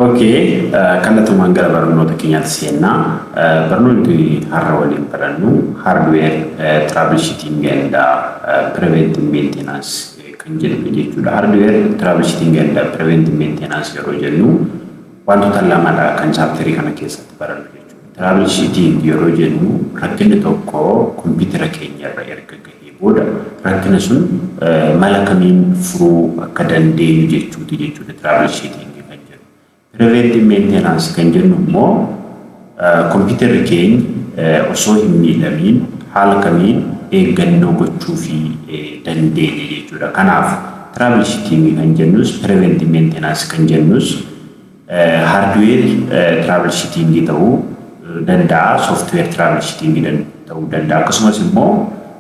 Okay, kallattumaan gara barnoota keenyaatti seennaa. Barnoonni har'a waliin barannu hardware troubleshooting and preventive maintenance kan jedhamu jechuudha. Hardware troubleshooting and preventive maintenance yeroo jennu wantoota lamadha kan chapterii kana keessatti barannu jechuudha. Troubleshooting yeroo jennu rakkinni tokko kompiitara keenya irra erga gahee booda rakkina sun mala kamiin furuu akka dandeenyu jechuuti jechuudha troubleshooting kan jennu. Preventive maintenance kan jennu immoo kompiitarri keenya osoo hin miidhamiin haala kamiin eeggannoo gochuu fi dandeenya jechuudha. Kanaaf troubleshooting kan jennus, preventive maintenance kan jennus hardware troubleshooting ta'uu danda'a, software troubleshooting ta'uu danda'a. Akkasumas immoo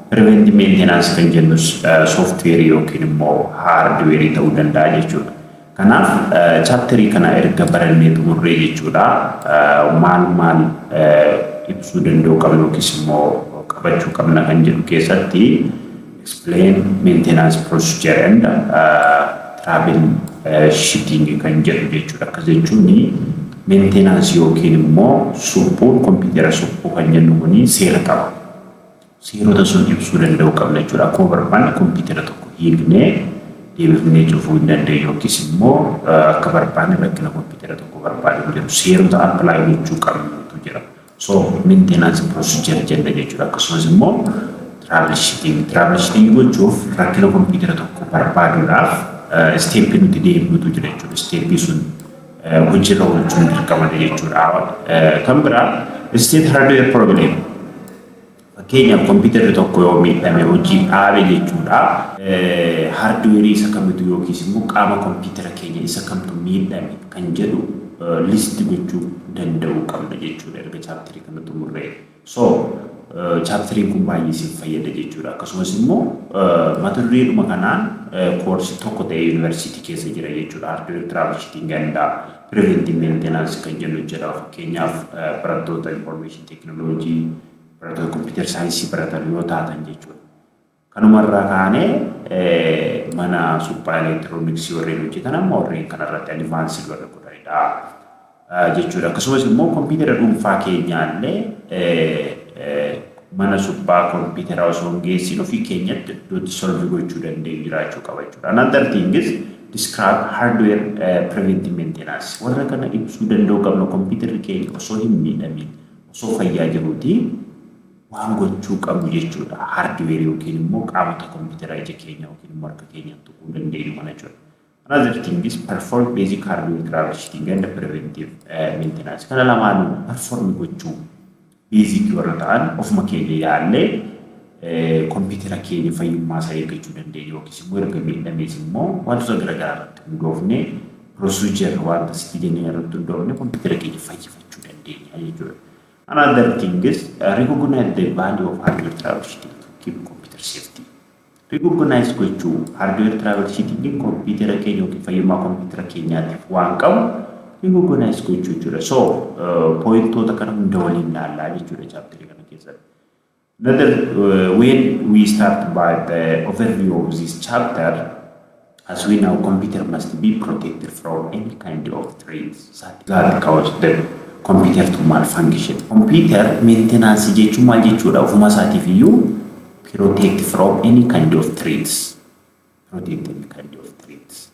preventive maintenance kan jennus software yookiin immoo hardware ta'uu danda'a jechuudha. Kanaaf chapterii kana erga barannee xumurree jechuudha, maal maal ibsuu danda'u qabna yookiis immoo qabachuu qabna kan jedhu keessatti explain maintenance procedure and troubleshooting kan jedhu jechuudha. Akkas jechuun maintenance yookiin immoo suphuun kompiitara suphuu kan jennu kuni seera qaba. Seerota sun ibsuu danda'u qabna jechuudha. Akkuma barbaanne kompiitara tokko hiiknee deebifnee cufuu hin dandeenyu yookiis immoo akka barbaanne rakkina kompiitara tokko barbaadu hin jiru. Seerota apply gochuu qabnutu jira. So maintenance procedure jenna jechuudha. Akkasumas immoo troubleshooting. Troubleshooting gochuuf, rakkina kompiitara tokko barbaaduudhaaf stepii nuti deemnutu jira jechuudha. Stepii sun hojiirra oolchuun dirqamadha jechuudha. Kan biraa state hardware problem. Fakkeenyaaf kompiitarri tokko yoo miidhame, hojii dhaabe jechuudha. Hardwareii isa kamitu yookiis immoo qaama kompiitara keenya isa kamtu miidhame kan jedhu list gochuu danda'uu qabna jechuudha erga chapterii kana xumurree. So chapteriin kun baay'ee isin fayyada jechuudha. Akkasumas immoo mata dureedhuma kanaan koorsii tokko ta'ee yuunivarsiitii keessa jira jechuudha. Hardware troubleshooting and preventive maintenance kan jennu jira. Fakkeenyaaf barattoota information technology, barattoota computer science baratan yoo taatan jechuudha. Kanumarraa kaanee mana suphaa elektirooniksii warreen hojjetan amma warreen kanarratti advanced warra godhanidha jechuudha. Akkasumas immoo kompiitara dhuunfaa keenyaallee mana suphaa kompiitara osoo hin geessin ofii keenyatti iddootti solve gochuu dandeenyu jiraachuu qaba jechuudha. Another thing is describe hardware preventive maintenance. Warra kana ibsuu danda'uu qabna, kompiitarri keenya osoo hin miidhamin, osoo fayyaa jiruuti waan gochuu qabnu jechuudha. Hardware yookiin immoo qaamota kompiitara ija keenya yookiin immoo harka keenyaan tuquu dandeenyu kana jechuudha. Another thing is perform basic hardware troubleshooting and preventive maintenance. Kana lamaanuu perform gochuu, basic warra ta'an ofuma keenya yaallee kompiitara keenya fayyummaa isaa eeggachuu dandeenya yookiis immoo erga miidhamees immoo wantoota garaagaraa irratti hundoofne, procedure wanta sitti jennee irratti hundoofne kompiitara keenya fayyifachuu dandeenya jechuudha. Another thing is recognize the value of hardware troubleshooting to keep computer safety. Recognize gochuu, hardware troubleshooting kompiitara keenya yookiin fayyummaa kompiitara keenyaatiif waan qabu recognize gochuu jechuudha. So pointoota kana hunda waliin ilaallaa jechuudha chapterii kana keessatti. Another, when we start by the overview of this chapter, as we know, computer must be protected from any kind of threats that cause the computer to malfunction. Computer maintenance jechuun maal jechuudha? Ofuma isaatiif iyyuu protect from any kind of threats. Protect any kind of threats.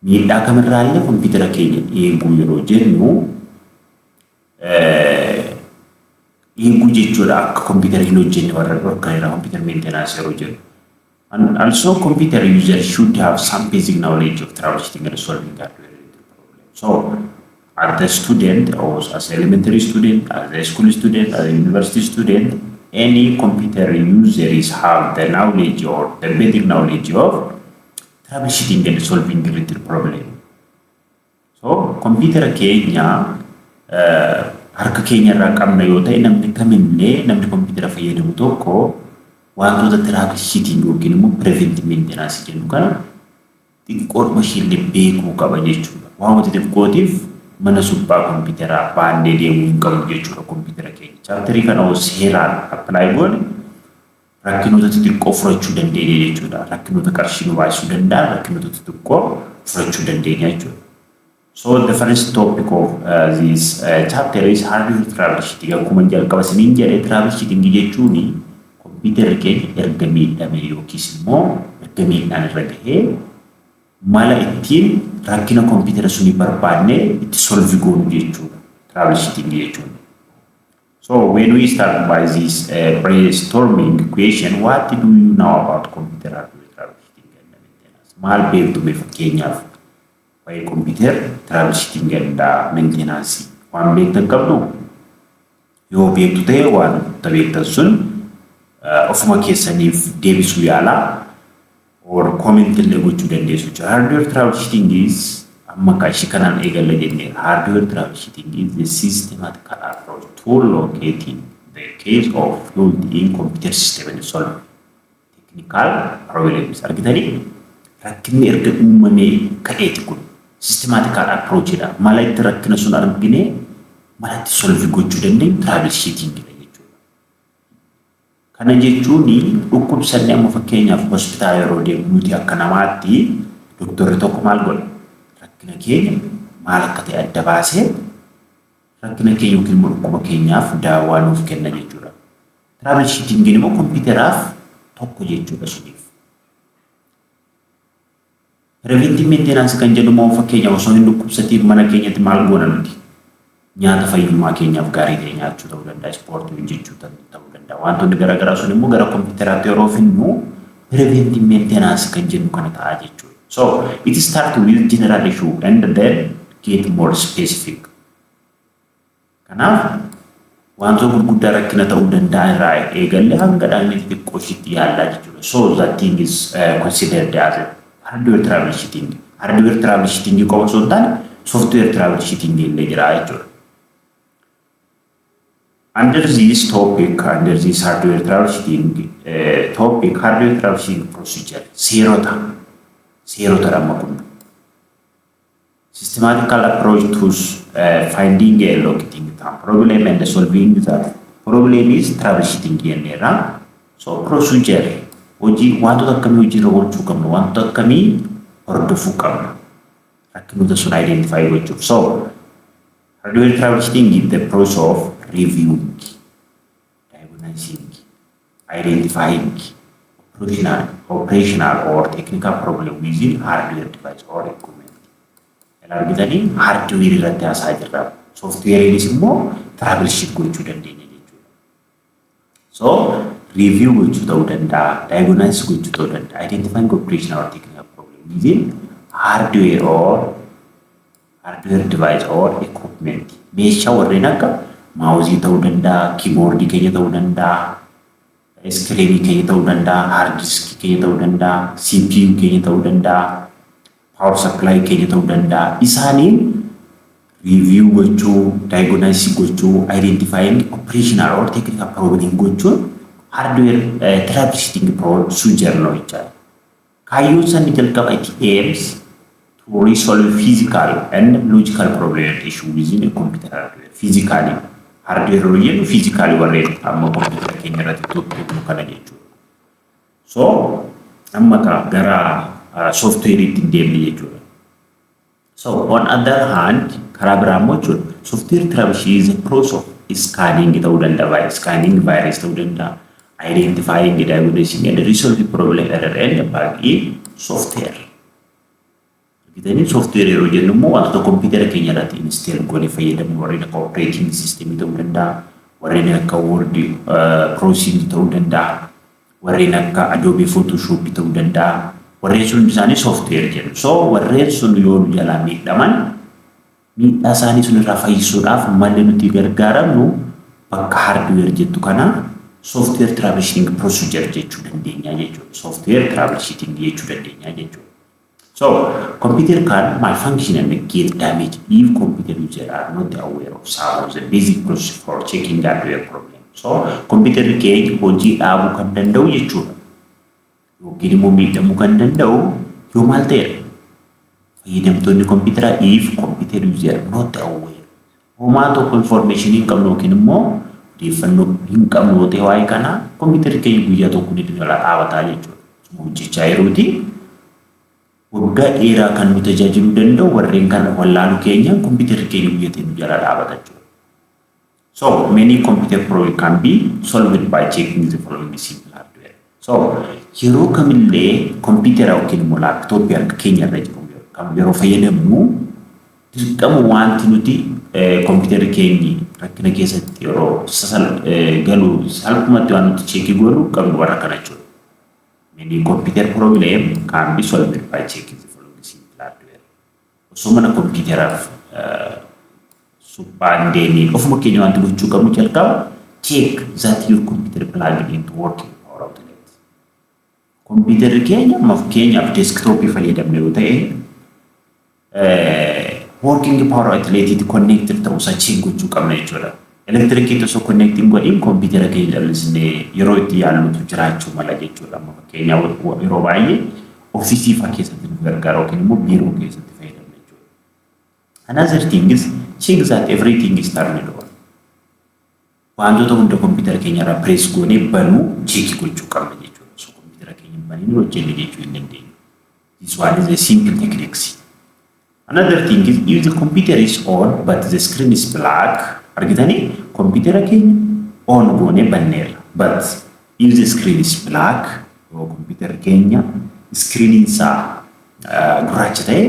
Miidhaa kamirraallee kompiitara keenya eeguu yeroo jennu eeguu jechuudha, akka kompiitara hin hojjenne warra dhorkanidha computer maintenance yeroo jennu. And also computer user should have some basic knowledge of troubleshooting and solving hardware related problem. So as a student or as elementary student, as a school student, as a university student, any computer user is have the knowledge or the basic knowledge of troubleshooting and solving related problem. So computer keenya harka keenya irraa qabna yoo ta'e, namni kamillee, namni kompiitara fayyadamu tokko wantoota troubleshooting yookiin immoo preventive maintenance jennu kana xiqqoodhuma ishiillee beekuu qaba jechuudha. Waanuma xixiqqootiif mana suphaa kompiitaraa baannee deemuu hin qabnu jechuudha kompiitara keenya. Chapterii kana hoo seeraan apply goone rakkinoota xixiqqoo furachuu dandeenya jechuudha. Rakkinoota qarshii nu baasuu danda'an, rakkinoota xixiqqoo furachuu dandeenya jechuudha. So the first topic of this chapter is hardware troubleshooting. Akkuma jalqaba isiniin jedhe, troubleshooting jechuun kompiitarri keenya erga miidhame yookiis immoo erga miidhaan irra gahee mala ittiin rakkina kompiitara sunii barbaadne itti solve goonu jechuudha. Troubleshooting jechuun. So when we start by this brainstorming question, what do you know about computer hardware troubleshooting and maintenance? Maal beektu mee fakkeenyaaf waa'ee computer troubleshooting and maintenance waan beektan qabdu? Yoo beektu ta'e, waan beektan sun ofuma keessaniif deebisuu yaalaa or comment illee gochuu dandeessu jechuudha. Hardware troubleshooting is, amma ishii kanaan eegalla jennee, hardware troubleshooting is the systematical approach to locating the cause of fault in computer system and solve technical problems. Argitanii, rakkinni erga uumamee ka'eeti kun systematical approach dha. Mala itti rakkina sun argine mala itti solve gochuu dandeenyu troubleshooting dha jechuudha. Kana jechuun dhukkubsanni amma fakkeenyaaf hospitaala yeroo deemu nuti akka namaatti doktorri tokko maal godha? Rakkina keenya maal akka ta'e adda baasee rakkina keenya yookiin immoo dhukkuba keenyaaf daawwaa nuuf kenna jechuudha. Troubleshootingiin immoo kompiitaraaf tokko jechuudha suniif. Preventive maintenance kan jedhu immoo fakkeenyaaf osoo hin dhukkubsatiin mana keenyatti maal goona nuti? Nyaata fayyummaa keenyaaf gaarii ta'e nyaachuu ta'uu danda'a, ispoortii hojjechuu ta'uu danda'a. Wantoonni garaagaraa sun immoo gara kompiitaraatti yeroo finnu preventive maintenance kan jennu kana ta'a jechuudha. So it start with general issue and then get more specific. Kanaaf wantoota gurguddaa rakkina ta'uu danda'an irraa eegalle hanga dhaqni xixiqqoo ishiitti yaallaa jechuudha. So that thing is considered as a hardware troubleshooting. Hardware troubleshooting qofa osoo hin taane software troubleshooting illee jira jechuudha. Under this topic, under this hardware troubleshooting topic, hardware troubleshooting procedure, seerota amma kun. Systematical approach to finding and locating the problem and solving that problem is troubleshooting jenneerra. So procedure, hojii wantoota akkamii hojiirra oolchuu qabna, wantoota akkamii hordofuu qabna rakkinoota sun identify gochuuf. So hardware troubleshooting is the process of reviewing, diagnosing, identifying operational or technical problem within hardware device or equipment. Argitanii, hardware irratti haasaa jirra. Software'inis immoo troubleshoot gochuu dandeenya jechuudha. So review gochuu ta'uu danda'a, diagnosis gochuu ta'uu danda'a, identifying operational or technical problem within hardware device or equipment. Meeshaa warreen akka mouseii ta'uu danda'a, keyboardii keenya ta'uu danda'a, screenii keenya ta'uu danda'a, hard diskii keenya ta'uu danda'a, CPU keenya ta'uu danda'a, power supply keenya ta'uu danda'a. Isaaniin review gochuu, diagnosis gochuu, identifying operational or technical problem gochuun hardware troubleshooting procedure ነው ይቻላል። Kaayyoon isaanii jalqaba, it aims to resolve physical and logical problem issue within a computer hardware. Physically, hardware yeroo jennu physically warreen amma computer keenya irratti tuttuqnu kana jechuudha. So amma gara software'itti hin deemne jechuudha. So on other hand, karaa biraa immoo jechuudha, software troubleshooting is a process of scanning ta'uu danda'a, scanning virus ta'uu danda'a, identifying, diagnosing and resolving problem, error and bug in software. Argitanii, software yeroo jennu immoo wantoota kompiitara keenya irratti install goonee fayyadamnu, warreen akka operating system ta'uu danda'a, warreen akka word processing ta'uu danda'a, warreen akka Adobe Photoshop ta'uu danda'a. Warreen sun isaanii software jedhu. So warreen sun yoo nu jalaa miidhaman, miidhaa isaanii sun irraa fayyisuudhaaf malli nuti gargaaramnu bakka hardware jettu kana software troubleshooting procedure jechuu dandeenya jechuudha. Software troubleshooting jechuu dandeenya jechuudha. So computer can malfunction and get damaged if computer user are not aware of some of the basic process for checking hardware problem. So computer keenya hojii dhaabuu kan danda'u jechuudha. Yookiin immoo miidhamuu kan danda'u yoo maal ta'edha? Fayyadamtoonni kompiitaraa, if computer user not aware. Homaa tokko information hin qabnu yookiin immoo odeeffannoo hin qabnu yoo ta'e waa'ee kanaa, kompiitarri keenya guyyaa tokko ni jalaa dhaabataa jechuudha. Hojjechaa yerooti Waggaa dheeraa kan nu tajaajiluu danda'u warreen kana wallaaluu keenya kompiitarri keenya guyyatee nu jala dhaabata jechuudha. So many computer problems can be solved by checking the following simple hardware. So yeroo kamillee kompiitara yookiin immoo laaptooppii harka keenya irra jiru yeroo fayyadamnu, dirqama wanti nuti kompiitarri keenyi rakkina keessatti yeroo galu salphumatti waan nuti check goonu qabnu warra kana jechuudha. Many computer problem can be solved by checking the following simple hardware. Osoo mana kompiitaraaf suphaa hin deemiin ofuma keenya wanti gochuu qabnu, jalqaba check that your computer plugged into working power outlet. Kompiitarri keenya, fakkeenyaaf desktopii fayyadamne yoo ta'e, working power outlet connected ta'uusaa check gochuu qabna jechuudha. Elektirikii osoo connecting godhin kompiitara keenya callisnee yeroo itti yaallutu jiraachuu mala jechuudha. Amma fakkeenyaaf yeroo baay'ee office fa'aa keessatti nu gargaara yookiin immoo biiroo keessatti fayyadamna jechuudha. Another thing is check that everything is turned on. Wantoota hunda kompiitara keenya irraa press goonee banuu check gochuu qabna jechuudha. So kompiitara keenya baniin hojjenne jechuu hin dandeenyu. This one is a simple techniques. Another thing is if the computer is on but the screen is black, argitanii, kompiitara keenya on goonee banneerra, but if the screen is black, yoo kompiitara keenya screeniin isaa gurraacha ta'e,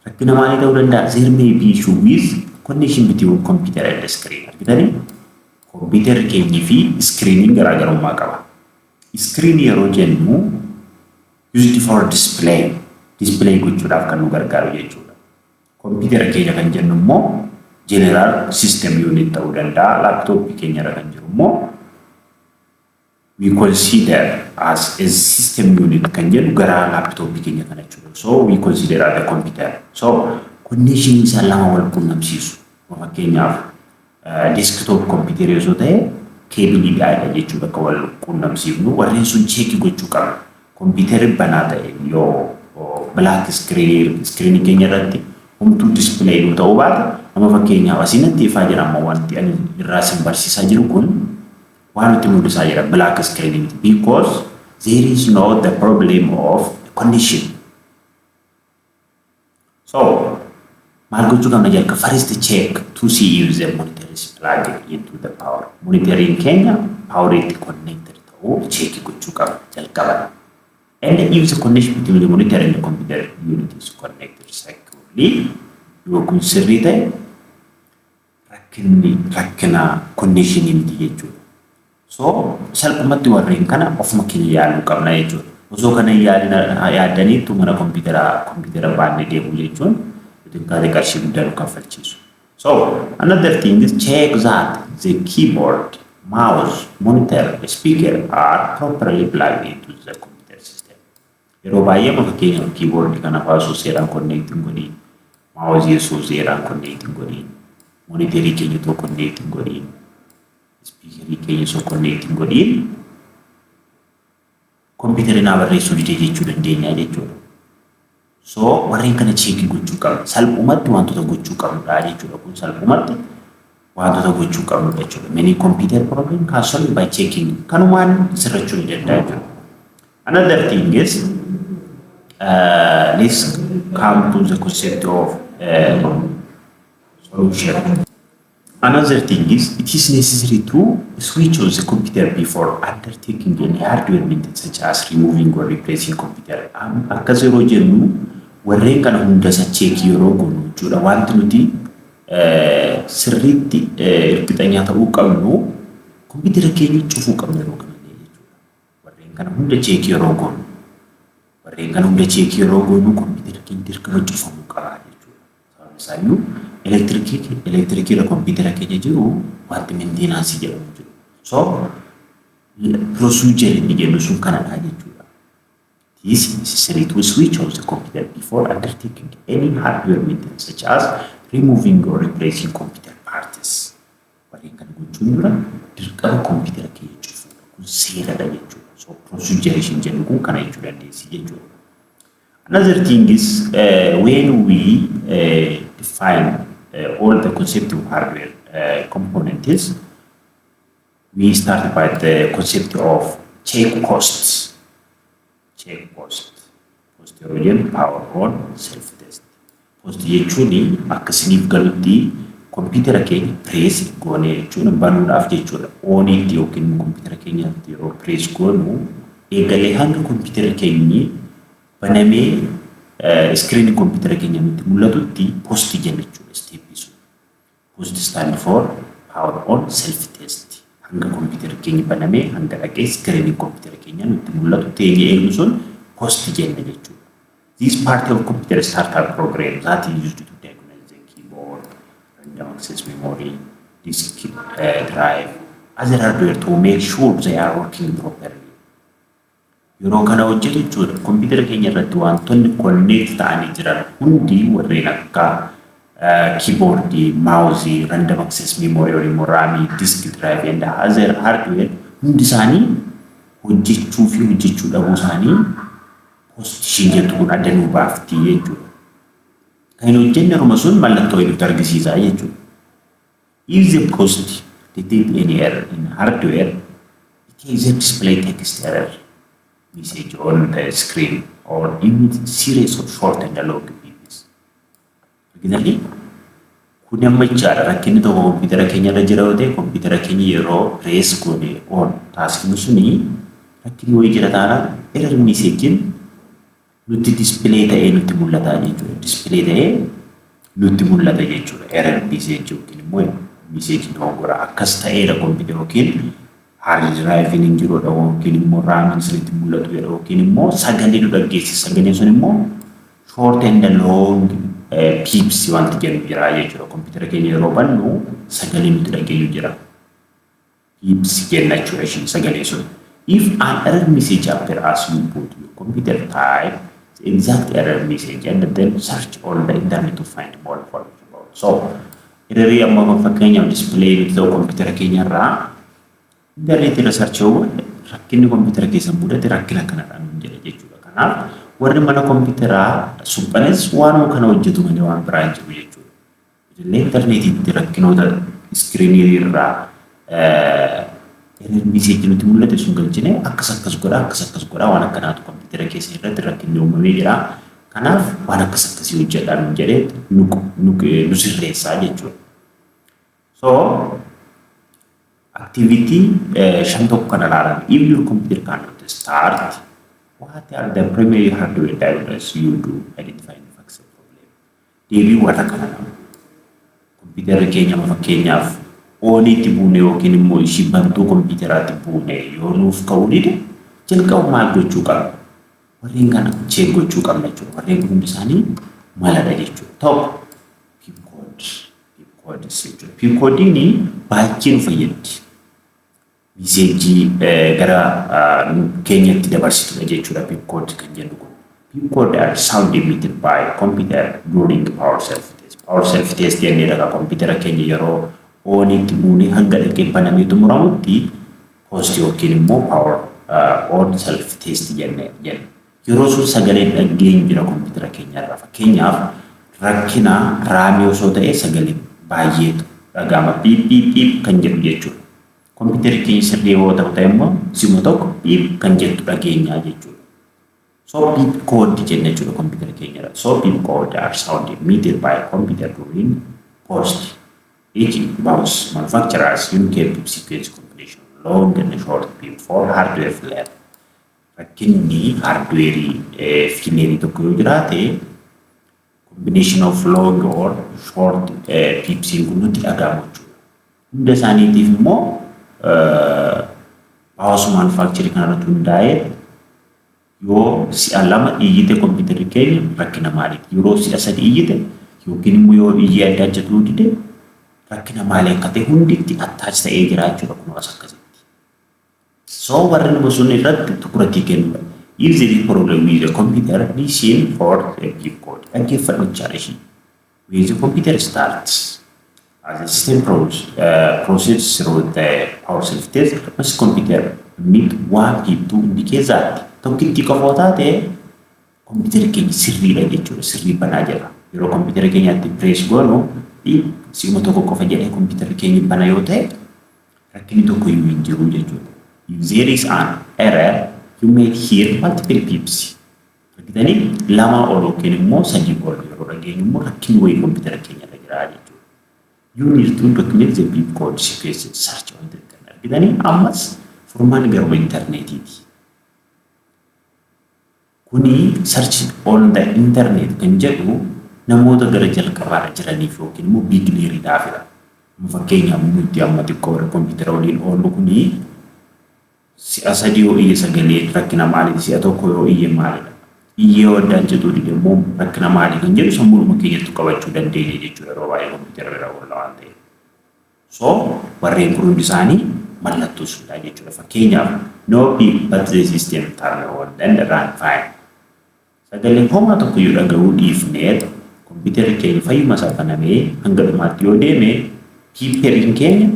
rakkina maalii ta'uu danda'a? There may be issue with connection between computer and the screen. Argitanii, kompiitarri keenyii fi screeniin garaagarummaa qaba. Screen yeroo jennu used for display, display gochuudhaaf kan nu gargaaru jechuudha. Kompiitara keenya kan jennu immoo general system unit ta'uu danda'a. Laaptooppii keenya irra kan jiru immoo we consider as a system unit kan jedhu gara laaptooppii keenya kana jechuudha. So we consider as a computer. So connection isaa lama wal quunnamsiisu. Fakkeenyaaf desktop computer osoo ta'e keebiliidhaadha jechuudha akka wal quunnamsiifnu. Warreen sun check gochuu qabna. Kompiitarri banaa ta'e yoo black screen keenya irratti homtuu display nu ta'uu baate, amma fakkeenyaaf asinatti ifaa jira. Amma wanti ani irraa isin barsiisaa jiru kun waan nutti mul'isaa jira black screen, because there is no the problem of connection. So maal gochuu qabna? Jalqa first check to see if the monitor is plugged into the power. Monitoriin keenya poweritti connected ta'uu check gochuu qabna jalqaba. And if the connection between the monitor and the computer unit is connected securely, yoo kun sirrii ta'e, rakkinni rakkina connection miti jechuudha. So salphumatti warreen kana ofuma keenya yaaluu qabna jechuudha. Osoo kana yaaddaniittu mana kompiitaraa kompiitara baannee deemuu jechuun xiqqaate qarshii guddaa nu kaffalchiisu. So another thing is check that the keyboard, mouse, monitor, speaker are properly plugged into the computer system. Yeroo baay'ee amma fakkeenyaaf keyboard kana fa'aa osoo seeraan connect hin godhiin, mouse osoo seeraan connect hin godhiin, monitorii keenya osoo connect hin godhiin, speakerii keenya osoo connect hin godhiin, kompiitarri naa barreessuu dide jechuu dandeenya jechuudha. So warreen kana check gochuu qabna. Salphumatti wantoota gochuu qabnudha jechuudha. Kun salphumatti wantoota gochuu qabnudha jechuudha. Many computer problem can solve by checking. Kanumaan sirrachuu ni danda'a jechuudha. Another thing is let's come to the concept of solution. Another thing is it is necessary to switch on the computer before undertaking any hardware maintenance such as removing or replacing computer. Akkas yeroo jennu, warreen kana hunda isa check yeroo goonu jechuudha. Wanti nuti sirriitti እርግጠኛ ta'uu qabnu kompiitara keenya cufuu qabna yeroo kanallee jechuudha. Warreen kana hunda check yeroo goonu, warreen kana hunda check yeroo goonu, kompiitara keenya dirqama cufamuu qaba jechuudha. Sababni isaayyuu elektirikii irra kompiitara keenya jiru wanti maintenance jedhamu jiru. So procedure inni jennu sun kanadha jechuudha. It is necessary to switch off the computer before undertaking any hardware maintenance such as removing or replacing computer parts. Warreen kana gochuun dura dirqama kompiitara keenya cufuudha. Kun seeradha jechuudha. So procedure ishin jennu kun kana jechuu dandeessi jechuudha. Another thing is when we define all the concept of hardware components, we start by the concept of check costs. Check cost. POST yeroo jennu power on self test. POST jechuun akka isiniif galutti kompiitara keenya press goonee jechuun banuudhaaf jechuudha. Oniitti yookiin kompiitara keenyatti yeroo press goonu eegalee hanga kompiitara keenyi banamee screenii kompiitara keenya nutti mul'atutti POST jenna jechuudha stepii sun. POST stand for power on self test. Hanga kompiitara keenya banamee hanga dhaqee screenii kompiitara keenya nutti mul'atu teenyee eegnu sun POST jenna jechuudha. This part of computer startup program that is used to diagnose the keyboard, random access memory, disk drive, other hardware to make sure they are working properly. Yeroo kana hojjetu jechuudha. Kompiitara keenya irratti wantoonni connect ta'anii jiran hundi warreen akka keyboardii, mouseii, random access memory yookiin immoo RAMii, disk drive and other hardware hundi isaanii hojjechuu fi hojjechuu dhabuu isaanii POST ishiin jettu kun adda nuu baafti jechuudha. Kan hin hojjenne yeruma sun mallattoo nutti argisiisa jechuudha. If the POST detect any error in hardware, it is a display text error message on the screen or emit series of short and long beeps. Argitanii, kun amma jechaadha, rakkinni tokko kompiitara keenya irra jira yoo ta'e, kompiitara keenya yeroo press goone on taasifnu suni rakkinni wayii jira taanaan error messageiin nutti display ta'ee nutti mul'ata jechuudha. Display ta'ee nutti mul'ata jechuudha. Error message yookiin immoo message dogongora akkas ta'eera kompiitara yookiin hard driveiin hin jirudha yookiin immoo RAMiin sirriitti mul'atu jedha yookiin immoo sagalee nu dhaggeessisa. Sagaleen sun immoo short and long beeps wanti jennu jira jechuudha. Kompiitara keenya yeroo bannu sagalee nuti dhageenyu jira. Beeps jenna jechuudha isheen sagalee sun. If an error message appear as you boot your computer, type the exact error message and then search on the internet to find more information about. So, errorii amma fakkeenyaaf display nuti ta'u kompiitara keenya irraa internet irra search yoo rakkinni kompiitara keessa mudate rakkina kanadhaan nuun jedha jechuudha. Kanaaf warri mana kompiitaraa suphanis waanuma kana hojjetu malee waan biraa hin jiru jechuudha. Ijoollee intarneetiitti rakkinoota screenii irraa error message nutti mul'ate sun galchine akkas akkas godha, akkas akkas godha, waan akkanaatu kompiitara keessa irratti rakkinni uumamee jira. Kanaaf waan akkas akkasii hojjedhaa nuun jedhee nu sirreessaa jechuudha. So activity 5.1 kana ilaalan. If your computer cannot start, what are the primary hardware diagnosis you do identify and fix the problem? Deebii warra kana lama. Kompiitarri keenya fakkeenyaaf oniitti buune yookiin immoo ishii bantuu kompiitaraatti buune yoo nuuf ka'uu dide, jalqaba maal gochuu qabna? Warreen kana check gochuu qabna jechuudha. Warreen kun hundi isaanii maladha jechuudha. Tokko, beep code. Beep code jechuudha. Beep codeiin baay'ee nu fayyaddi. Messageii gara keenyatti dabarsitudha jechuudha beep code kan jennu kun. Beep code are sound emitted by computer during power self test. Power self test jennee dhagaa kompiitara keenya yeroo oniitti buunee hanga dhaqee banamee xumuramutti POST yookiin immoo power on self test jennee jenna. Yeroo sun sagaleen dhageenyu jira kompiitara keenya irraa. Fakkeenyaaf rakkina RAMii osoo ta'e sagalee baay'eetu dhaga'ama, beep beep beep kan jedhu jechuudha. Kompiitarri keenya sirrii yoo ta'u ta'e immoo si'uma tokko beep kan jettu dhageenyaa jechuudha. So beep code jenna jechuudha kompiitara keenya irra. So beep code are sound emitted by computer during POST. Each mouse manufacturers unique beep sequence combination, long and short beep, for hardware failure. Rakkinni hardwareii failureii tokko yoo jiraate, combination of long or short beepsiin kun nutti dhaga'amu jechuudha. Hunda isaaniitiif immoo mouse manufacturing kanarratti hundaa'ee yoo si'a lama iyyite kompiitarri keenya rakkina maaliiti? Yeroo si'a sadi iyyite yookiin immoo yoo iyyee adda adda dide rakkina maalii akka ta'e hunditti attach ta'ee jira jechuudha kun as akkasitti. So warri nama sun irratti tukuratii kennudha. If there is problem with the computer, listen for the beep code. Dhaggeeffadhu jechaadha ishii. When the computer starts, as the system proceeds through the power self test, must computer emit one beep to indicate that tokkitti qofa taate kompiitara keenya sirriidha jechuudha. Sirrii banaa jira. Yeroo kompiitara keenyatti press goonu si'uma tokko qofa jedhee kompiitara keenya bana yoo ta'e, rakkinni tokko iyyuu hin jiru jechuudha. If there is an error, you may hear multiple beeps. Argitanii, lama ol yookiin immoo sadii ol yeroo dhageenyu immoo rakkinni wayii kompiitara keenya irra jira jechuudha. You need to document the beep code sequence, search on the internet. Argitanii, ammas furmaanni garuma intarneetiiti. Kuni search on the internet kan jedhu namoota gara jalqabaarra jiraniif yookiin immoo beginneriidhaafidha. Fakkeenyaaf, nuti amma xiqqoo warra kompiitara waliin oollu kuni si'a sadii yoo iyye sagalee rakkina maaliiti, si'a tokko yoo iyye maalidha? Iyyee waddaan jedhu dide immoo rakkina maalii kan jedhu sammuudhuma keenyatti qabachuu dandeenya jechuudha, yeroo baay'ee kompiitara bira oolla waan ta'eef. So warreen kun hundi isaanii mallattoo sunidha jechuudha. Fakkeenyaaf, no beep but the system turn on and run fine. Sagaleen homaa tokko iyyuu dhaga'uu dhiifnee kompiitarri keenya fayyuma isaa banamee hanga dhumaatti yoo deeme, beeperiin keenya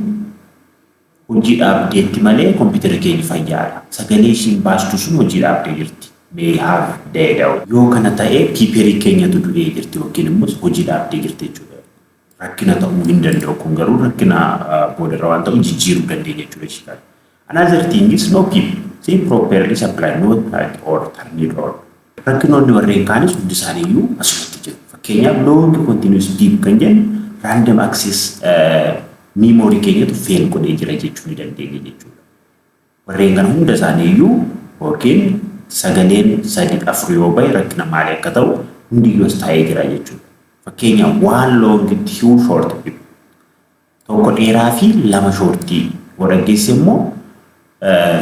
hojii dhaabdeetti malee kompiitarri keenya fayyaadha. Sagalee ishiin baastu sun hojii dhaabdee jirti. May have died out. Yoo kana ta'e, beeperii keenyatu du'ee jirti yookiin immoo hojii dhaabdee jirti jechuudha. Rakkina ta'uu hin danda'u, kun garuu rakkina boodarra waan ta'u jijjiiruu dandeenya jechuudha ishii kana. Another thing is no beep. Say properly supply, not or turn it on. Rakkinoonni warreen kaanis hundi isaaniiyyuu asumatti jiru. Fakkeenyaaf, long continuous beep kan jennu random access memory keenyatu fail godhee jira jechuu ni dandeenya jechuudha. Warreen kana hunda isaaniiyyuu yookiin sagaleen sadi afur yoo bahe rakkina maalii akka ta'u hundiyyuu as taa'ee jira jechuudha. Fakkeenyaaf, one long, two short beep. Tokko dheeraa fi lama shortii yoo dhaggeesse immoo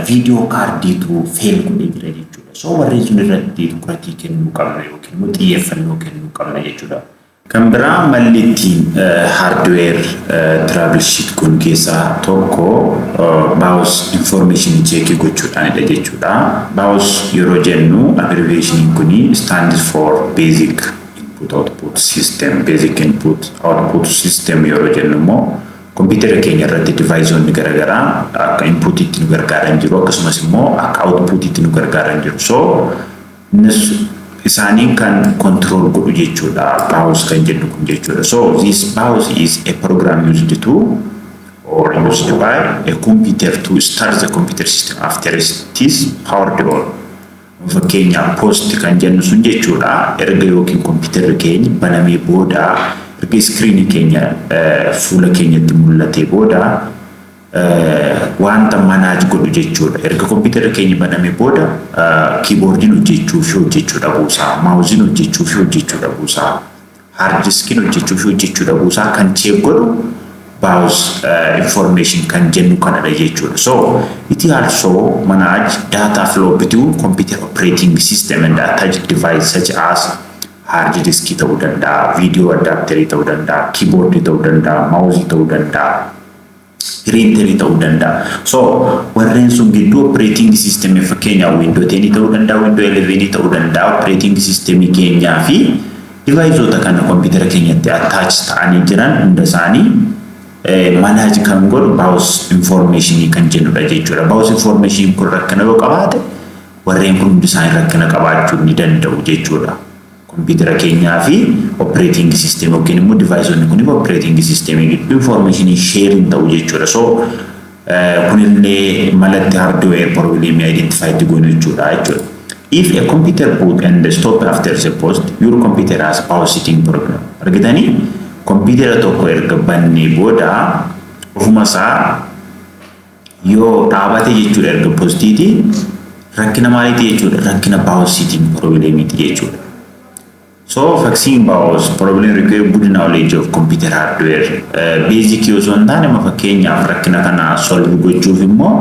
video cardiitu fail godhee jira jechuudha. So warreen sun irratti tukuratii kennuu qabna yookiin immoo xiyyeeffannoo kennuu qabna jechuudha. Kan biraa malli ittiin hardware troubleshoot kun keessaa tokko BIOS information check gochuudhaanidha jechuudha. BIOS yeroo jennu, abbreviation kuni stands for basic input output system. Basic input output system yeroo jennu immoo kompiitara keenya irratti deviceonni garaagaraa akka inputiitti nu gargaaran jiru, akkasumas immoo akka outputiitti nu gargaaran jiru. So isaaniin kan control godhu jechuudha, BIOS kan jennu kun jechuudha. So this BIOS is a program used to or used by a computer to start the computer system after it is powered on. Fakkeenyaaf, POST kan jennu sun jechuudha, erga yookiin kompiitarri keenya banamee booda, erga screenii keenya fuula keenyatti mul'atee booda wanta manage godhu jechuudha. Erga kompiitarri keenya banamee booda keyboardiin hojjechuu fi hojjechuu dhabuusaa, mouseiin hojjechuu fi hojjechuu dhabuusaa, hard diskiin hojjechuu fi hojjechuu dhabuusaa kan check godhu BIOS information kan jennu kanadha jechuudha. So it also manage data flow between computer operating system and attached device such as hard disk ta'uu danda'a, video adapter ta'uu danda'a, keyboard ta'uu danda'a, mouse ta'uu danda'a, printerii ta'uu danda'a. So warreen sun gidduu operating system, fakkeenyaaf Windows 10 ta'uu danda'a, Windows 11 ta'uu danda'a, operating system keenyaa fi deviceota kana kompiitara keenyatti attach ta'anii jiran hunda isaanii manage kan godhu BIOS information kan jennudha jechuudha. BIOS information kun rakkina yoo qabaate, warreen kun hundi isaanii rakkina qabaachuu ni danda'u jechuudha. Kompiitara keenyaa fi operating system yookiin immoo deviceonni kun operating system gidduu information sharing ta'u jechuudha. So kunillee malatti hardware problem identify goonu jechuudha. If a computer boot and stop after the post, your computer has BIOS setting problem. Argitanii, kompiitara tokko erga bannee booda ofuma isaa yoo dhaabate jechuudha, erga POSTiiti, rakkina maaliiti jechuudha? Rakkina BIOS setting problemiiti jechuudha. So fixing BIOS problem require good knowledge of computer hardware. Basic yoo osoo hin taane, amma fakkeenyaaf rakkina kana solve gochuuf immoo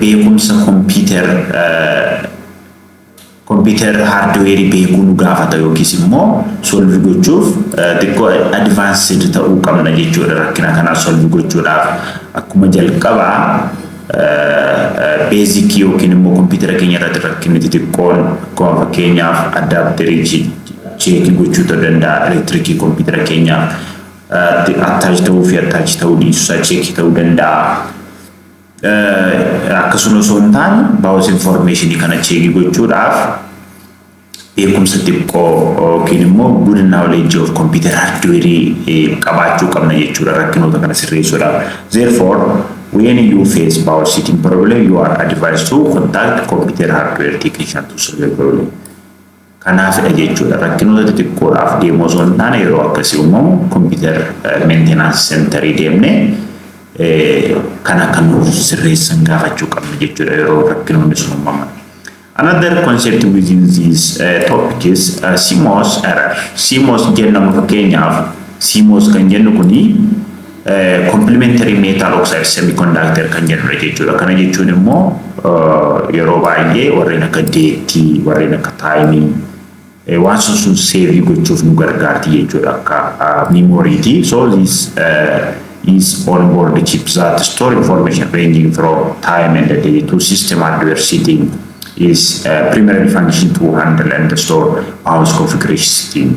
beekumsa computer hardware beekuu nu gaafata, yookiis immoo solve gochuuf xiqqoo advanced ta'uu qabna jechuudha rakkina kana solve gochuudhaaf. Akkuma jalqabaa basic yookiin immoo kompiitara keenya irratti rakkinni xixiqqoon, akkuma fakkeenyaaf adapterii checkii gochuu ta'uu danda'a, elektirikii kompiitara keenyaaf attach ta'uu fi attach ta'uu dhiisuusaa checkii ta'uu danda'a. Akkasuma osoo hin taane, BIOS informationii kana checkii gochuudhaaf beekumsa xiqqoo yookiin immoo good knowledge of computer hardware qabaachuu qabna jechuudha rakkinoota kana sirreessuudhaaf. Therefore, When you face BIOS setting problem, you are advised to contact computer hardware technician to solve the problem. Kanaafidha jechuudha. Rakkinoota xixiqqoodhaaf deemuu osoo hin taane, yeroo akkasii uumamu computer maintenance centerii deemnee kan akka nuuf sirreessan gaafachuu qabna jechuudha yeroo rakkinoonni sun uumaman. Another concept within this topic is CMOS error. CMOS jennamu, fakkeenyaaf CMOS kan jennu kuni complementary metal oxide semiconductor kan jennudha jechuudha. Kana jechuun immoo yeroo baay'ee warreen akka dateii, warreen akka timeii, waan sun sun saveii gochuuf nu gargaarti jechuudha akka memoryti. So this is onboard chips that store information ranging from time and the day to system hardware setting, is primarily function to handle and store BIOS configuration setting.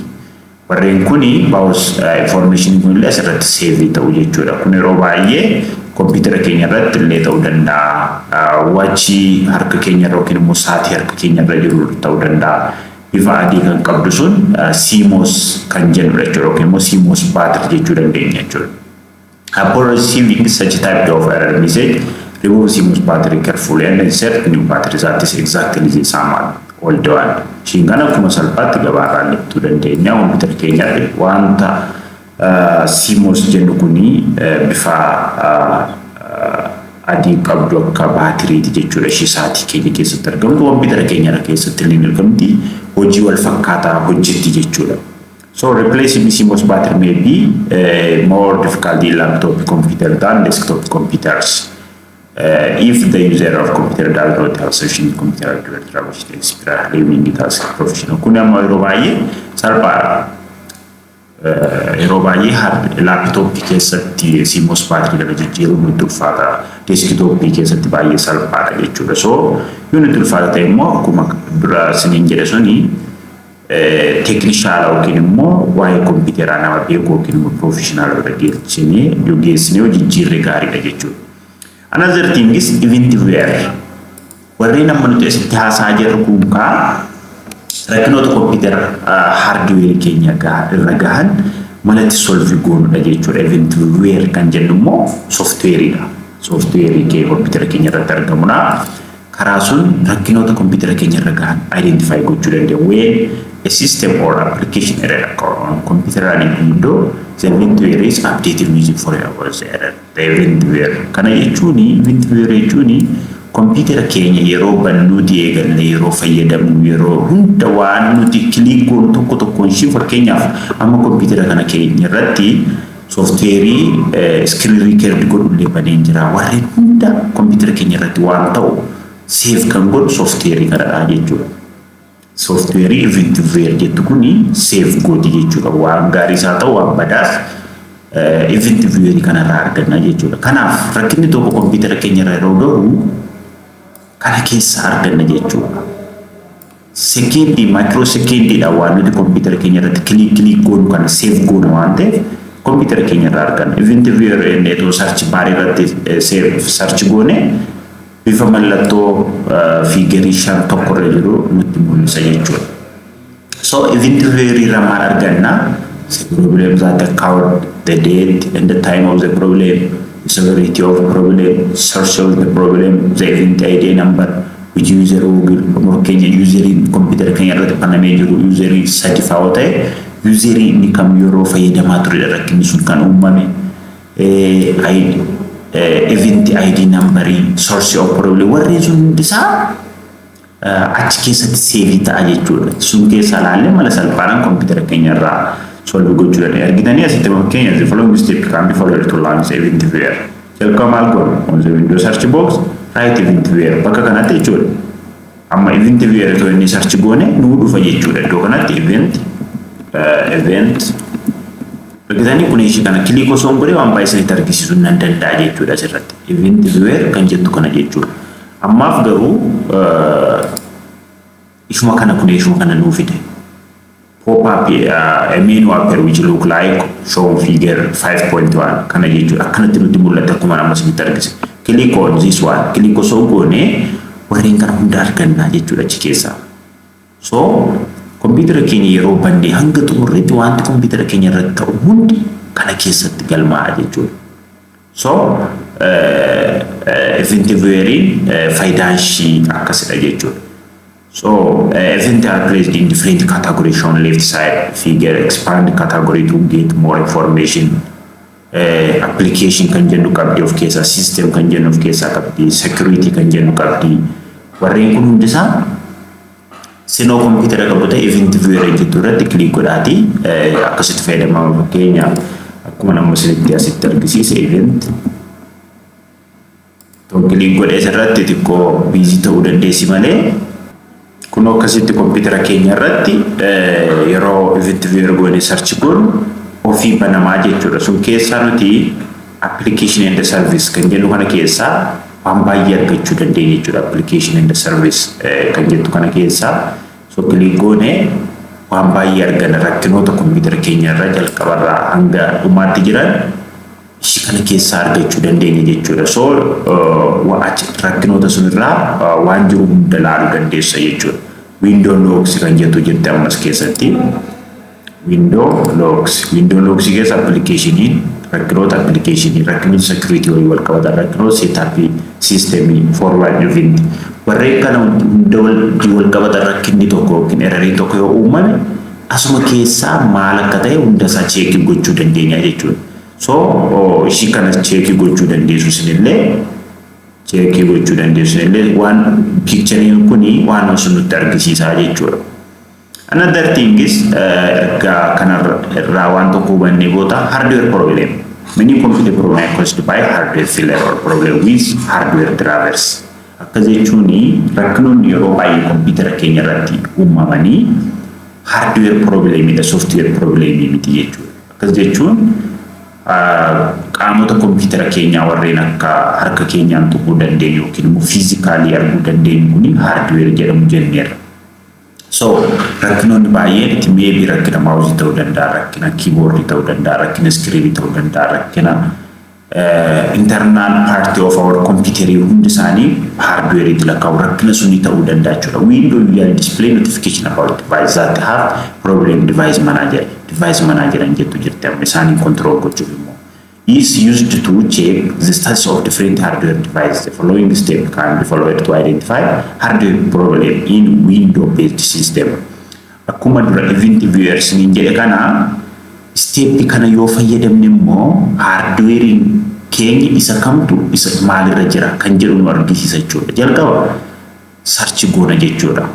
Warreen kuni BIOS information kun illee asirratti save ta'u jechuudha. Kun yeroo baay'ee kompiitara keenya irratti illee ta'uu danda'a. Watchii harka keenya irra yookiin immoo saatii harka keenya irra jiru ta'uu danda'a. Bifa adii kan qabdu sun CMOS kan jennudha jechuudha, yookiin immoo CMOS battery jechuu dandeenya jechuudha. Upon receiving such type of error message, remove CMOS battery carefully and insert new battery that is exactly the same as old one. Ishiin kana akkuma salphaatti gabaarraa bittuu dandeenya. Kompiitara keenya wanta CMOS jennu kuni bifa adii qabdu akka baatiriiti jechuudha. Ishee saatii keenya keessatti argamtu kompiitara keenya keessatti illee argamti. Hojii wal fakkaataa hojjetti jechuudha. So replacing CMOS battery may be more difficult in laptop computer than desktop computers if the user of computer does not have sufficient computer hardware troubleshooting experience, leaving it as professional. Kun amma yeroo baay'ee salphaadha. Yeroo baay'ee laptopii keessatti CMOS battery kana jijjiiruun nutti ulfaata. Desktopii keessatti baay'ee salphaadha jechuudha. So yoo nutti ulfaata ta'e immoo, akkuma dura isiniin jedhe suni, techniciana yookiin immoo waa'ee kompiitaraa nama beeku yookiin immoo professionala bira geessinee yoo geessinee yoo jijjiirre gaariidha jechuudha. Another thing is event viewer. Warreen amma nuti asitti haasaa jirru kun kaa rakkinoota kompiitara hardwareii keenya irra gahan malatti solve goonudha jechuudha. Event viewer kan jennu immoo softwareiidha. Softwareii kee kompiitara keenya irratti argamudha. Karaa sun rakkinoota kompiitara keenya irra gahan identify gochuu dandeenya. When a system or application error occur on computer running window, the event viewer is updated within 4 hours error. The event viewer. Kana jechuun, event viewer jechuun, kompiitara keenya yeroo bannuuti eegalle, yeroo fayyadamnu, yeroo hunda waan nuti click goonu tokko tokkoon ishii, fakkeenyaaf amma kompiitara kana keenya irratti softwareii screen record godhullee baneen jira. Warreen hunda kompiitara keenya irratti waan ta'u save kan godhu softwareii kanadha jechuudha. Softwareii event viewer jettu kuni save gooti jechuudha. Waan gaarii isaa ta'u, waan badaas event viewer kanarraa arganna jechuudha. Kanaaf rakkinni tokko kompiitara keenya irra yeroo gahu kana keessa arganna jechuudha. Sekendii, micro sekendiidha, waan nuti kompiitara keenya irratti click click goonu kana save goonu waan ta'eef kompiitara keenya irraa arganna. Event viewer jennee search barii irratti search goone bifa mallattoo figureii 5 1 irra jiru nutti mul'isa jechuudha. So event viewer irraa maal arganna? The problem that occurred, the date and the time of the problem, the severity of the problem, source of the problem, the event ID number, which user, fakkeenya useriin kompiitara keenya irratti banamee jiru userii sadi fa'aa ta'e, userii inni kam yeroo fayyadamaa turedha rakkinni sun kan uumame, event ID numberii, source of problem, warreen sun hundisaa achi keessatti saveii ta'a jechuudha. Sun keessa ilaallee mala salphaadhaan kompiitara keenya irraa solve gochuu dandeenya. Argitanii asitti fakkeenya, the following step can be followed to launch event viewer. Jalqaba maal goona? On the window search box write event viewer bakka kanatti jechuudha. Amma event viewer otoo inni search goone nuu dhufa jechuudha. Iddoo kanatti event argitanii, kun ishee kana click osoo hin godhe waan baay'ee isinitti argisiisuu nan danda'a jechuudha asirratti. Event viewer kan jettu kana jechuudha. Ammaaf garuu ishuma kana kun ishuma kana nuu fide. Pop up a menu appear which look like show figure 5.1 kana jechuudha. Akkanatti nutti mul'ata akkuma nama isinitti argise. Click on this one. Click osoo goone warreen kana hunda arganna jechuudha achi keessaa. So kompiitara keenya yeroo bannee hanga xumurreetti wanti kompiitara keenya irratti ta'u hundi kana keessatti galmaa'a jechuudha. So event vieweriin faayidaan ishii akkasidha jechuudha. So event are placed in different categories shown left side figure. Expand category to get more information. Application kan jennu qabdi of keessaa, system kan jennu of keessaa qabdi, security kan jennu qabdi. Warreen kun hundisaa sinoo kompiitara qabu ta'e event viewer jettu irratti click godhaati akkasitti fayyadamama. Fakkeenyaaf, akkuma nama isinitti asitti argisiise, event click godhee asirratti xiqqoo busy ta'uu dandeessi malee, kun akkasitti kompiitara keenya irratti yeroo event viewer goone search goonu ofii banamaa jechuudha. Sun keessaa nuti application and service kan jennu kana keessaa waan baay'ee argachuu dandeenya jechuudha. Application and service kan jettu kana keessaa so click goone waan baay'ee argana. Rakkinoota kompiitara keenya irra jalqabarraa hanga dhumaatti jiran ishii kana keessaa argachuu dandeenya jechuudha. So rakkinoota sunirraa waan jiru hunda laaluu dandeessa jechuudha. Window logs kan jettu jirti ammas keessatti. Window logs. Window logs keessa applicationiin, rakkinoota applicationii, rakkinoota security waliin wal qabatan, rakkinoota setupii, systemii, forward event. Warreen kana hunda waliin wal qabatan, rakkinni tokko yookiin erroriin tokko yoo uumame asuma keessaa maal akka ta'e hunda isaa checkii gochuu dandeenya jechuudha. So ishii kana checkii gochuu dandeessu isinillee, checkii gochuu dandeessu isinillee. Waan pictureiin kuni waan sun nutti argisiisaa jechuudha. Another thing is, erga kanarraa waan tokko hubannee booda, hardware problem. Many computer problem are caused by hardware failure or problem with hardware drivers. Akkas jechuun rakkinoonni yeroo baay'ee kompiitara keenya irratti uumamanii hardware problemidha, software problemii miti jechuudha. Akkas jechuun qaamota kompiitara keenyaa warreen akka harka keenyaan tuquu dandeenyu yookiin immoo physically arguu dandeenyu kuni hardware jedhamu jenneerra. So rakkinoonni baay'een itti maybe rakkina mouseii ta'uu danda'a, rakkina keyboardii ta'uu danda'a, rakkina screenii ta'uu danda'a, rakkina internal part of our computer hundi isaanii hardware lakkaa'u, rakkina sunii ta'uu danda'a jechuudha. Window usually display notification about device that have problem. Device manager. Device manager an jettu jirti amma isaaniin control gochuuf immoo. Is used to check the status of different hardware devices. The following step can be followed to identify hardware problem in window-based system. Akkuma dura event viewers niin jedhe kana, step kana yoo fayyadamne immoo hardwarein keenya isa kamtu isa maalirra jira kan jedhu nu argisiisa jechuudha. Jalqaba search goona jechuudha.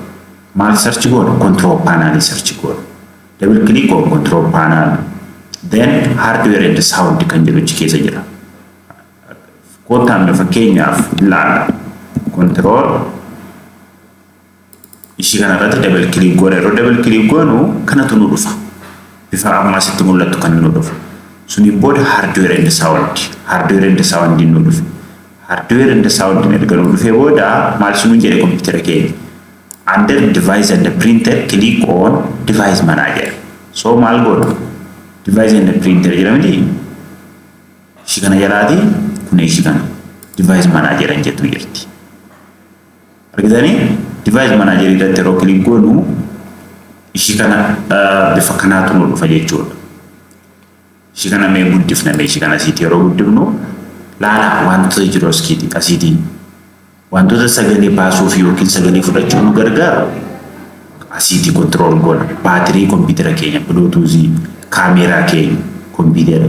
Maal search goona? Control panel search goona. Double click on control panel. Then hardware and sound kan jedhu achi keessa jira. Kottaan fakkeenyaaf ilaalla. Control ishii kanarratti double click goona. Yeroo double click goonu kanatu nu dhufa. Bifa ammaa sitti mul'atu kan nu dhufa. Suniin booda hardware and sound. Hardware and sound nu dhufe. Hardware and sound erga nu dhufee booda maal sunuun jedhe kompiitara keenya? Under device and printer, click on device manager. So maal goona? Device and printer jedhamti. Ishii kana jalaati kun ishii kana device manager an jettu jirti. Argitanii, device manager irratti yeroo click goonu ishii kana bifa kanaatu nu dhufa jechuudha. Ishii kana mee guddifna, mee ishii kana asiitii yeroo guddifnu laala, wantoota jiru asiitii wantoota sagalee baasuuf yookiin sagalee fudhachuuf nu gargaaru asiitii control goona. Baatirii kompiitara keenya, bluetoothii, kaameeraa keenya, kompiitara,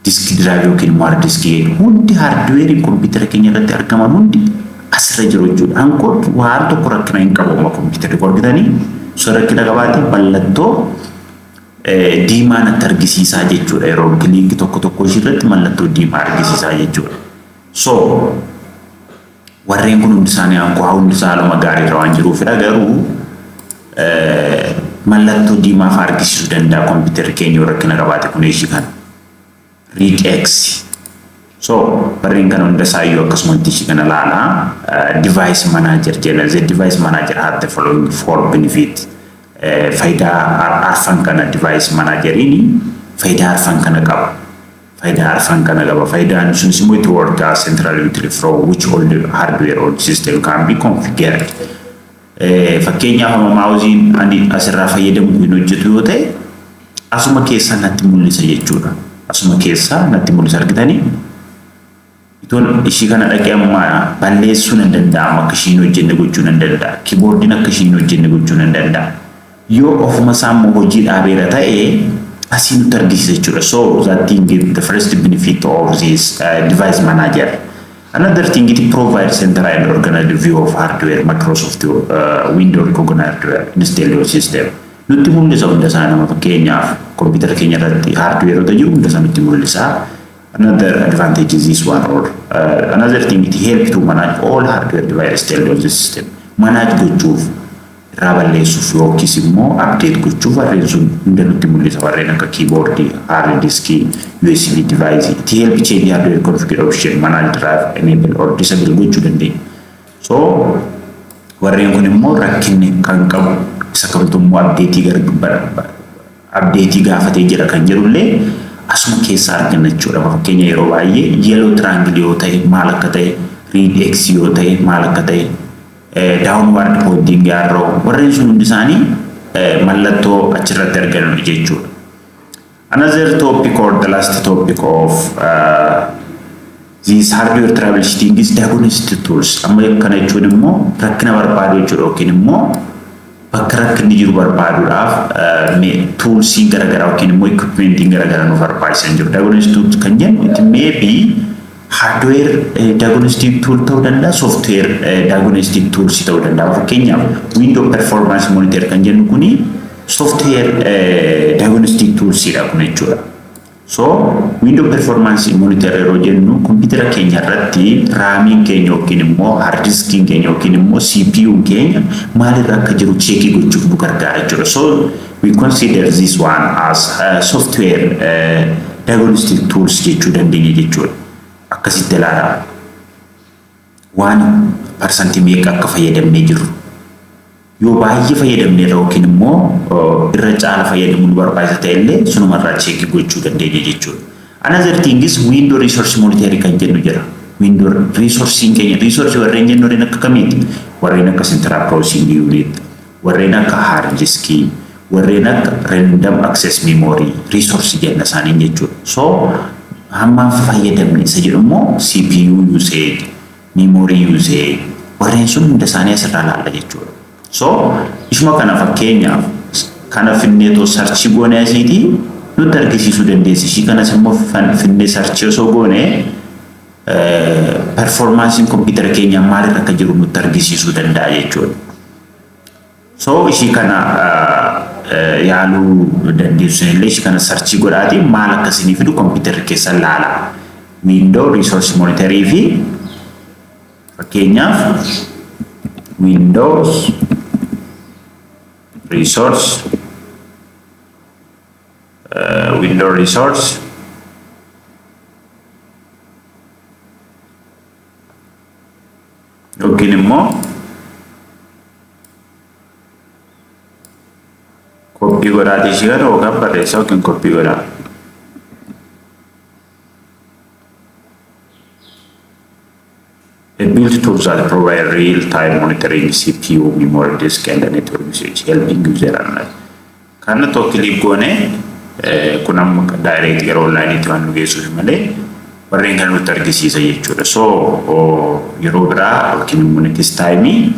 disk drive yookiin immoo hard diskii keenya hundi, hardwareiin kompiitara keenya irratti argaman hundi asirra jiru jechuudha. Hankoon waan tokko rakkina hin qabu amma kompiitarri argitanii osoo rakkina qabaate mallattoo diimaa natti argisiisaa jechuudha. Yeroo click tokko tokko ishirratti mallattoo diimaa argisiisaa jechuudha. So warreen kun hundi isaanii hankoo hundi isaa haaluma gaariirra waan jiruufidha, garuu mallattoo diimaa fa'aa argisiisuu danda'a kompiitarri keenya yoo rakkina qabaate kun ishii kana. Read X. So warreen kana hunda isaayyuu akkasumatti ishii kana ilaalaa. Device manager jedha. The device manager had the following four benefit. Faayidaa arfan kana, device manageriin faayidaa arfan kana qaba. Faayidaa arfan kana qaba. Faayidaan sunis immoo it work as central utility from which all the hardware or system can be configured. Fakkeenyaaf, amma mouseiin ani asirraa fayyadamu hin hojjetu yoo ta'e asuma keessaa natti mul'isa jechuudha. Asuma keessaa natti mul'isa, argitanii. Itoon ishii kana dhaqee amma balleessuu nan danda'ama, akka ishiin hojjenne gochuu nan danda'a. Keyboardiin akka ishiin hojjenne gochuu nan danda'a. Yoo ofuma isaa immoo hojii dhaabeera ta'e, asii nutti argisiisa jechuudha. So that thing is the first benefit of this device manager. Another thing, it provides central and organized view of hardware, Microsoft Windows recognized hardware installed system. Nutti mul'isa hunda isaa nama. Fakkeenyaaf, kompiitara keenya irratti hardwareota jiru hunda isaa nutti mul'isa. Another advantage is this one, or another thing, it help to manage all hardware device installed on the system. Manage gochuuf, irraa balleessuuf yookiis immoo update gochuuf warreen sun hunda nutti mul'isa, warreen akka keyboard, hard disk, USB device. It help change hardware configuration, manage drive, enable or disable gochuu dandeenya. So warreen kun immoo rakkinni kan qabu isa kamtu immoo update gaafatee jira kan jedhullee asuma keessaa arganna jechuudha. Fakkeenya, yeroo baay'ee yellow triangle yoo ta'e maal akka ta'e, red X yoo ta'e maal akka ta'e, downward pointing arrow, warreen sun hundi isaanii mallattoo achirratti argannu jechuudha. Another topic or the last topic of this hardware troubleshooting is diagnostic tools. Amma kana jechuun immoo rakkina barbaadu jechuudha, yookiin immoo bakka rakkinni jiru barbaaduudhaaf toolsiin garaagaraa yookiin immoo equipmentiin garaagaraa nu barbaachisan jiru. Diagnostic tools kan jennu, it may be hardware diagnostic tool ta'uu danda'a, software diagnostic tools ta'uu danda'a. Fakkeenyaaf, window performance monitor kan jennu kuni software diagnostic tools dha kun jechuudha. So window performance monitor yeroo jennu, kompiitara keenya irratti RAMiin keenya yookiin immoo hard diskiin keenya yookiin immoo CPU'n keenya maalirra akka jiru check gochuuf nu gargaara jechuudha. So we consider this one as software diagnostic tools jechuu dandeenya jechuudha. Akkasitti ilaalaa. Waan parsantii meeqa akka fayyadamnee jirru. Yoo baay'ee fayyadamne irra yookiin immoo irra caala fayyadamuu nu barbaachisa ta'e illee, sunumarraa check gochuu dandeenya jechuudha. Another thing is window resource monitor kan jennu jira. Window resourcein keenya, resource warreen jennu warreen akka kamiiti? Warreen akka central processing unit, warreen akka hard disk, warreen akka random access memory resource jenna isaaniin jechuudha. So hamma fayyadamne isa jedhu immoo CPU usage, memory usage, warreen sun hunda isaanii asirraa laalla jechuudha. So ishuma kana, fakkeenyaaf, kana finneetoo search goone asiitii nutti argisiisuu dandeessi. Ishii kanas immoo finnee search osoo goone, performanceiin kompiitara keenyaa maalirra akka jiru nutti argisiisuu danda'a jechuudha. So ishii kana yaaluu dandeessu illee, ishii kana search godhaatii maal akka isinii fidu kompiitarri keessan laala. Window resource monitorii fi fakkeenyaaf Windows resource window resource yookiin immoo copy godhaatii ishee kana yookaan barreessaa yookiin copy godhaa. A built tools that provide real-time monitoring CPU, memory, disk, and the network usage, helping user analyze. Kana tokko click goone, kun amma direct gara onlineiitti waan nu geessuuf malee, warreen kana nutti argisiisa jechuudha. So yeroo biraa yookiin immoo next time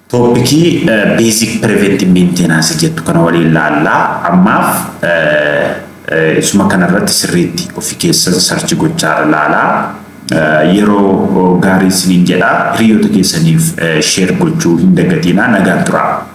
topic basic preventive maintenance jettu kana waliin laallaa. Ammaaf isuma kanarratti sirriitti ofii keessan search gochaa laalaa. Yeroo gaarii isiniin jedha. Hiriyoota keessaniif share gochuu hin dagatinaa. Nagaan turaa.